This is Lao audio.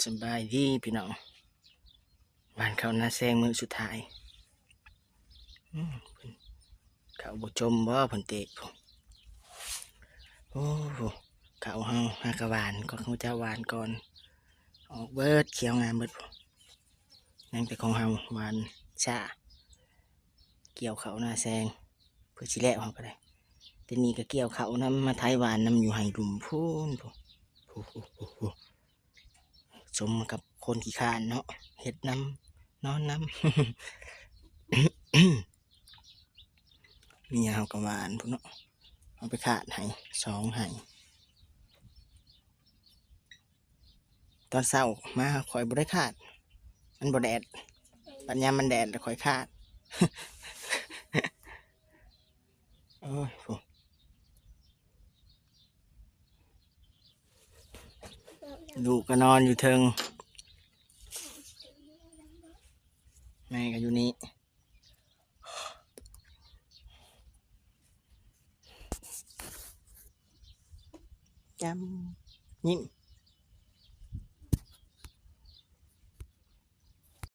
ສະບາຍດີພີ່ນ້ອງ ຫວ່ານເຂົ້ານາແຊງມື້ສຸດທ້າຍ. ອືມ ເພິ່ນເຂົ້າບໍ່ຈົມບໍ່ ເພິ່ນເຕະພຸ້ນ. ໂອ້ ເຂົ້າເຮົາຫາກະຫວ່ານ ກໍເຂົາເຈົ້າຫວ່ານກ່ອນ ອອກເບິດ ຂຽວງາມເບິດ. ຍັງແຕ່ຂອງເຮົາຫວ່ານຊ້າ ກ່ຽວເຂົ້ານາແຊງ ເພື່ອຊິແລ້ວເຮົາກໍໄດ້. ແຕ່ນີ້ກໍກ່ຽວເຂົ້ານຳ ມາໄຖຫວ່ານນຳຢູ່ໄຮ່ລຸ່ມພຸ້ນ ພຸ້ນ ພຸ້ນ ສົມກັບຄົນຂີ້ຄ້ານເນາະ ເຮັດນຳ ນອນນຳ. ເມຍເຮົາກໍຫວ່ານພຸ້ນເນາະ ເຮົາໄປຄາດໄຮ່ສອງໄຮ່. ຕອນເຊົ້າມາຂ້ອຍບໍ່ໄດ້ຄາດ ມັນບໍ່ແດດ ບັດຍາມມັນແດດແລ້ວຂ້ອຍຄາດ. ໂອ້ຍ ໂອ້ ລູກກໍນອນຢູ່ເທິງ ແມ່ກໍຢູ່ນີ້ ຈ້ຳ ຍິ້ມ.